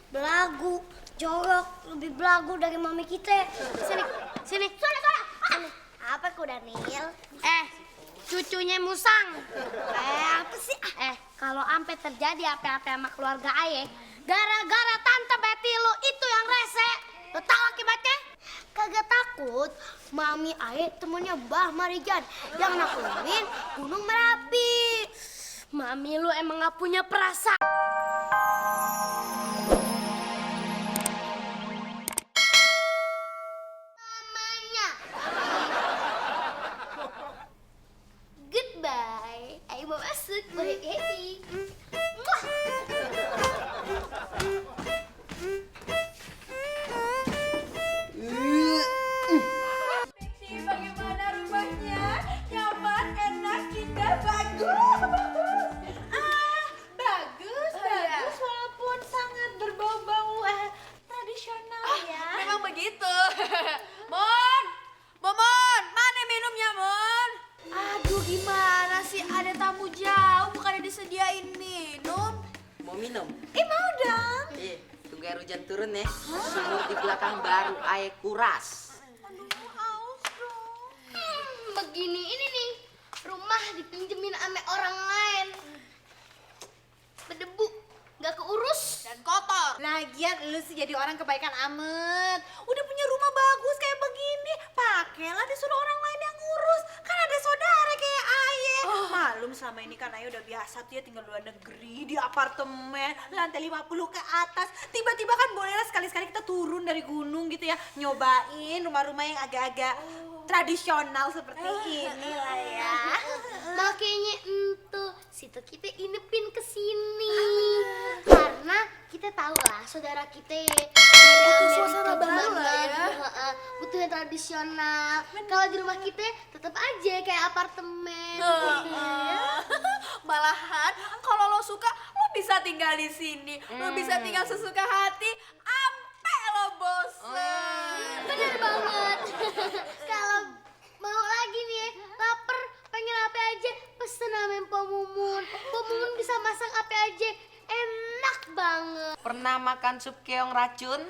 belagu, jorok, lebih belagu dari mami kita. Sini, sini. Sini. Apa kuda Nil? Cucunya Musang. Apa sih? Kalau ampe terjadi apa-apa sama keluarga Aye, gara-gara tante Betty lu itu yang rese. Lo tahu akibatnya? Kagak takut. Mami Aye temennya Bah Marijan yang naklukin Gunung Merapi. Mami lu emang gak punya perasaan. Mamanya. Goodbye. Ayo mau masuk. Boleh happy. Bagaimana rumahnya? Nyaman, enak, indah, bagus. Bagus, bagus walaupun sangat berbau-bau tradisional ya. Memang begitu. Mon, mana minumnya, Mon? Aduh, gimana sih, ada tamu jauh bukannya disediain minum? Mau minum? Mau dong. Tunggu air hujan turun ya. Sumur di belakang baru air kuras. Aduh, haus dong. Begini ini nih, rumah dipinjemin sama orang lain. Berdebu, nggak keurus. Dan kotor. Lagian lu sih jadi orang kebaikan amat. Udah punya rumah bagus kayak begini, pakailah disuruh orang lain yang ngurus. Kan ada saudara kayak Aye. Malum selama ini kan Aye udah biasa tuh ya tinggal di luar negeri, di apartemen, lantai 50 ke atas. Tiba-tiba kan bolehlah sekali-sekali kita turun dari gunung gitu ya, nyobain rumah-rumah yang agak-agak tradisional seperti ini lah ya. Makanya situ kita inepin ke sini. Karena kita tahu lah saudara kita dari Amerika suasana baru lah ya. Butuh yang tradisional. Kalau di rumah kita tetap aja kayak apartemen. Malahan kalau lo suka lo bisa tinggal di sini, lo bisa tinggal sesuka hati, ampe lo bosen. Bener banget. Kalau mau lagi nih ya, lapar, pengen apa aja, pesen sama Mpo Mumun. Mpo Mumun bisa masak apa aja, enak banget. Pernah makan sup keong racun?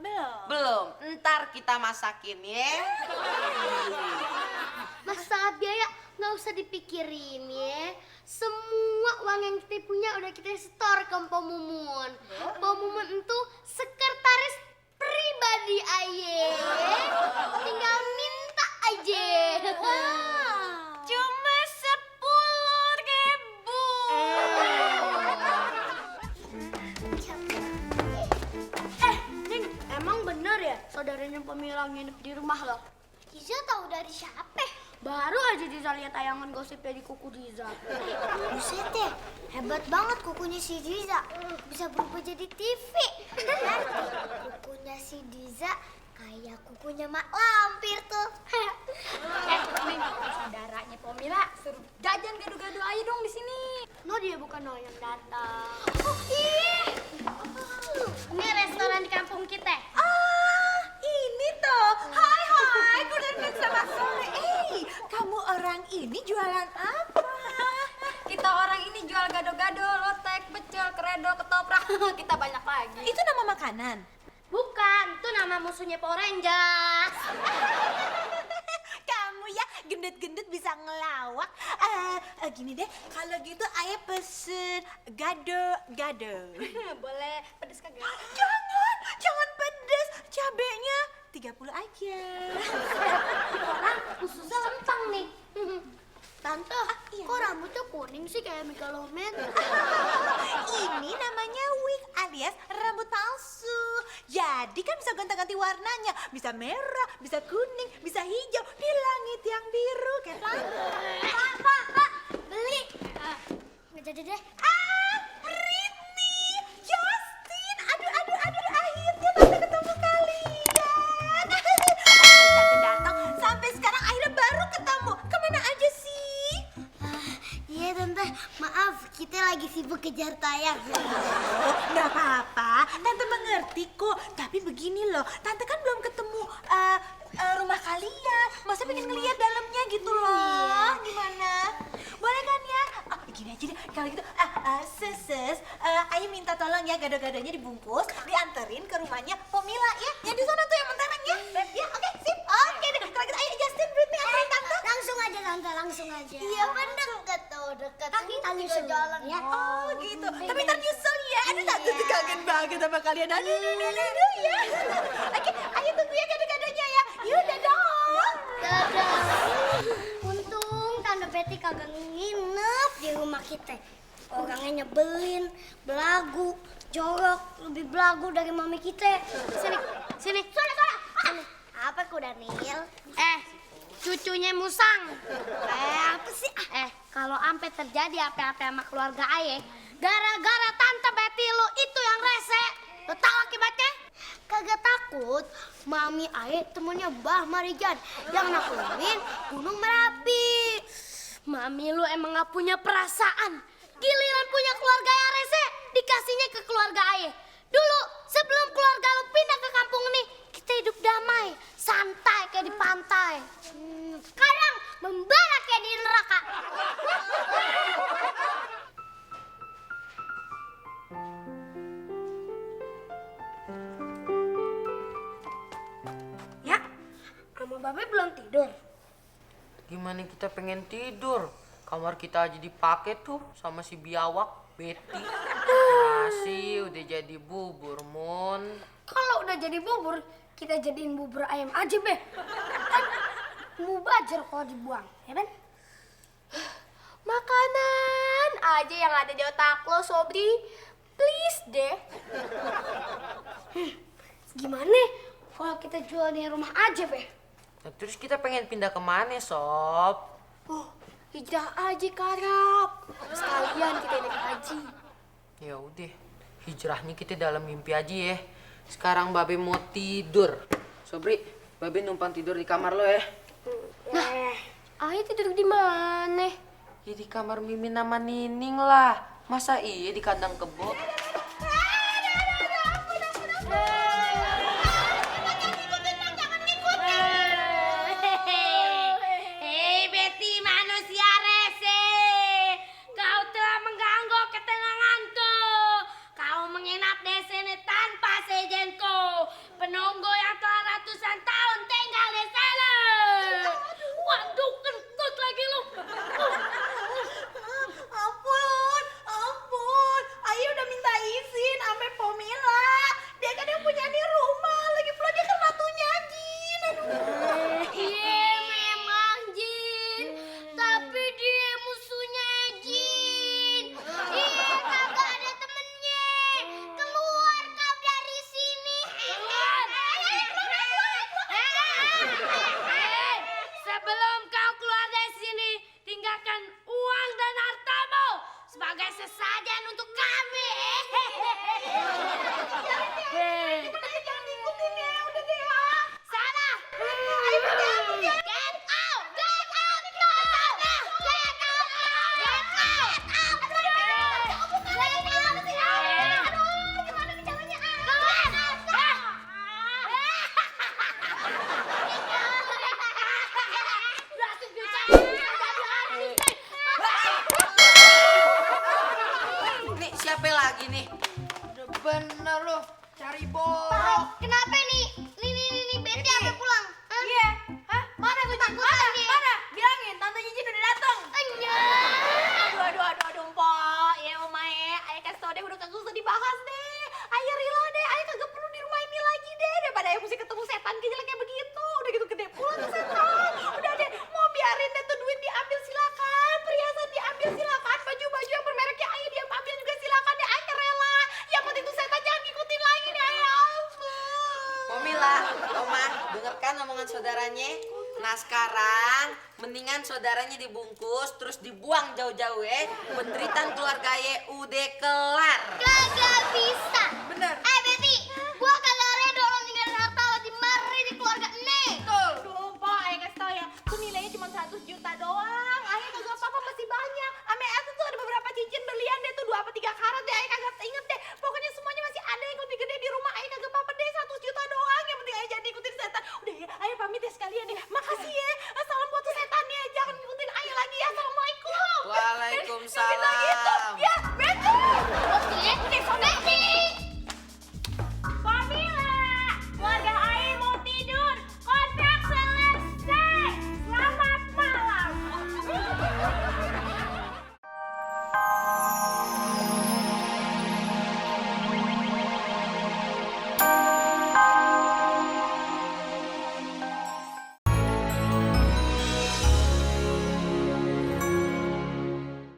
Belum. Belum. Ntar kita masakin ya. Masalah biaya nggak usah dipikirin ya. Semua uang yang kita punya udah kita setor ke Mpo Mumun. Mpo Mumun itu sekretaris pribadi Aye. Tinggal minta aja. Cuma 10.000. Ning, emang bener ya saudaranya Pemila nginep di rumah lo? Diza tahu dari siapa? Baru aja Diza lihat tayangan gosipnya di kuku Diza. Buset ya, hebat banget kukunya si Diza. Bisa berubah jadi TV. Kukunya si Diza kayak kukunya Mak Lampir tuh. Ning, saudaranya Pomila suruh jajan gado-gado aja dong di sini. No, dia bukan no yang datang. Oh, ih. Ini restoran di kampung kita. Ini toh. Hai, Kudarmin sama Sore. Kamu orang ini jualan apa? Kita orang ini jual gado-gado, lotek, pecel, keredo, ketoprak. Kita banyak lagi. Itu nama makanan. Bukan, itu nama musuhnya Power Rangers. Kamu ya gendut-gendut bisa ngelawak. Gini deh, kalau gitu Ayah pesen gado-gado. Boleh pedes kagak? Jangan pedes. Cabenya 30 aja. Orang khususnya lempang nih. Tante, iya. kok rambutnya kuning sih kayak Megaloman? Ini namanya wig alias rambut palsu. Jadi kan bisa ganti-ganti warnanya. Bisa merah, bisa kuning, bisa hijau. Di langit yang biru kayak langit. Pak, beli. Nggak jadi deh. Britney, Justin. Aduh, akhirnya tante ketemu kalian. Tante datang, sampai sekarang akhirnya baru ketemu. Kemana aja sih? Iya tante, maaf kita lagi sibuk kejar tayang. Oh, nggak apa-apa, tante mengerti kok. Tapi begini loh, tante kan belum ketemu rumah kalian. Masa pengen ngeliat dalamnya gitu loh. Gimana? Boleh kan ya? Gini aja deh, Kalau gitu, sus, Ayu minta tolong ya gado-gadonya dibungkus, dianterin ke rumahnya Pomila ya. Yang di sana tuh yang mentereng ya. Beb, ya, oke, sip. Oke deh. Kalau gitu, ayo Justin, Britney anterin tante. Langsung aja tante, langsung aja. Iya, bener deket tuh, deket. Kaki tinggal jalan ya. Oh gitu, tapi ntar nyusul ya. Aduh, tante tuh kangen banget sama kalian. Aduh ya. Oke, ayo tunggu ya gado-gadonya ya. Yuk, dadah. Dadah. Untung Tante Betty kagak nginep di rumah kita. Orangnya nyebelin, belagu, jorok, lebih belagu dari mami kita. Sini. Sini. Apa kuda Nil? Cucunya Musang. Apa sih? Kalau ampe terjadi apa-apa sama keluarga Aye, gara-gara Tante Betty lu itu yang rese. Lo tahu akibatnya? Kagak takut, Mami Aye temennya Mbah Marijan yang naklukin Gunung Merapi. Mami lu emang gak punya perasaan. Giliran punya keluarga yang rese, dikasihnya ke keluarga Aye. Dulu sebelum keluarga lu pindah ke kampung ini, kita hidup damai, santai kayak di pantai. Sekarang membara kayak di neraka. Ya, sama Babe belum tidur. Gimana kita pengen tidur? Kamar kita aja dipakai tuh sama si biawak Betty. Nasi udah jadi bubur, Mon. Kalau udah jadi bubur, kita jadiin bubur ayam aja, Be. Kan mubazir kalau dibuang, ya kan? Makanan aja yang ada di otak lo, Sobri. Please deh. Gimana kalau kita jual di rumah aja, Be? Nah, terus kita pengen pindah kemana, Sob? Oh, hijrah aja ke Arab. Sekalian kita naik haji. Ya udah, hijrahnya kita dalam mimpi aja ya. Sekarang Babe mau tidur. Sobri, Babe numpang tidur di kamar lo ya. Nah, Ayo tidur di mana? Ya di kamar Mimin sama Nining lah. Masa iya di kandang kebo? Hei Betty manusia rese, kau telah mengganggu ketenanganku. Kau menginap di sini tanpa seizinku. Penunggu yang telah ratusan tahun tinggal di sana. Waduh, kentut lagi lu. Ampun. Ayu udah minta izin sampai Pomila. Dia kan yang punya di rumah. Lagi pula dia kan ratunya Jin. Aduh. Iya memang Jin, tapi dia musuhnya Jin. Iya kagak ada temennya. Keluar kau dari sini. Sebelum kau keluar dari sini, tinggalkan uang dan hartamu sebagai sesajen untuk kami. Jangan ikutin ya. Udah deh ya. Sana. Get out! Get out! No! Get out! Get out! Aduh, gimana bicaranya? Nih siapa lagi nih? Udah bener lo, cari bola. Kenapa nih? Nih, Betty sampai pulang. Iya, hah? Mana tuh? Ketakutan dia. Mana? Bilangin, tante Cincin udah datang. Aduh, Mpok. Ya, Omae. Ayah kasih tau deh, udah kagak usah dibahas deh. Ayah rela deh, ayah kagak perlu di rumah ini lagi deh. Daripada ayah mesti ketemu setan kecil kayak begitu. Udah gitu gede pula tuh setan. Udah deh, mau biarin deh tuh duit diambil silakan. Perhiasan diambil silakan. Baju-baju yang bermereknya ayah diambil juga silakan deh. Ayah rela. Yang penting tuh setan jangan ngikutin lagi deh, ayah. Ampun. Pomila, Oma, dengarkan omongan saudaranya. Nah sekarang mendingan saudaranya dibungkus terus dibuang jauh-jauh ya. Penderitaan keluarga ye udah kelar. Kagak bisa. Bener. Betty, gua kagak redo lo ninggalin harta lo di mari di keluarga Nek. Aduh, Mpok, ayah kasih tau ya. Tuh nilainya cuma 100 juta doang. Ayah kagak apa-apa masih banyak. Ame itu tuh ada beberapa cincin berlian deh tuh 2 apa 3 karat deh. Ayah kagak inget deh. Pokoknya semuanya masih ada yang lebih gede di rumah. Ayah kagak apa-apa deh 100 juta doang. Yang penting ayah jangan ikutin setan. Udah ya, ayah pamit ya sekalian deh. Makasih ya. Salam buat tuh setan ya. Jangan ngikutin ayah lagi ya. Assalamualaikum. Waalaikumsalam.